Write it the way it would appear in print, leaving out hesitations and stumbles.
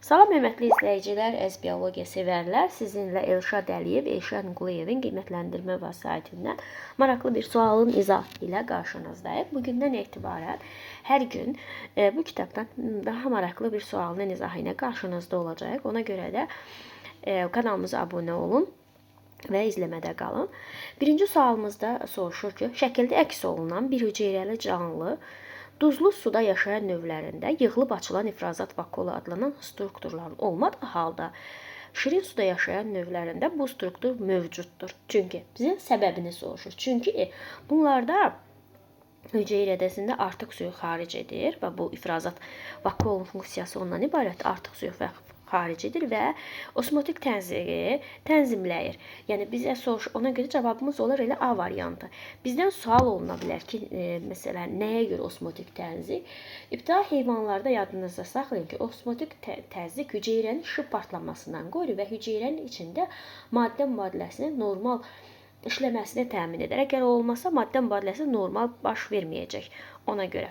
Salam hörmətli izləyicilər, əziz biologiya sevərlər. Sizinlə Elşad Əliyev, Elşad Quluyevin qiymətləndirmə vəsaitindən maraqlı bir sualın izahı ilə qarşınızdayıq. Bugündən etibarən hər gün bu kitabdan daha maraqlı bir sualın izahı ilə qarşınızda olacağıq. Ona görə də kanalımıza abunə olun və izləmədə qalın. Birinci sualımızda soruşur ki, şəkildə əks olunan bir hüceyrəli canlı duzlu suda yaşayan növlərində yığılıb açılan ifrazat vakuolu adlanan strukturların olmadığı halda şirin suda yaşayan növlərində bu struktur mövcuddur. Çünki bizə səbəbini soruşur. Çünki bunlarda hüceyrə hədəsində artıq suyu xaric edir və bu ifrazat vakuolun funksiyası ondan ibarətdir. Artıq suyu xaric edir və osmotik təzyiqi tənzimləyir. Yəni bizə soruş, ona görə cavabımız olar elə A variantı. Bizdən sual oluna bilər ki, məsələn, nəyə görə osmotik təzyiq? İbtidai heyvanlarda yadınızda saxlayın ki, osmotik təzyiq hüceyrənin işıq partlamasından qoruyur və hüceyrənin içində maddə mübadiləsinin normal işləməsini təmin edər. Əgər o olmasa, maddə mübadiləsi normal baş verməyəcək. Ona görə.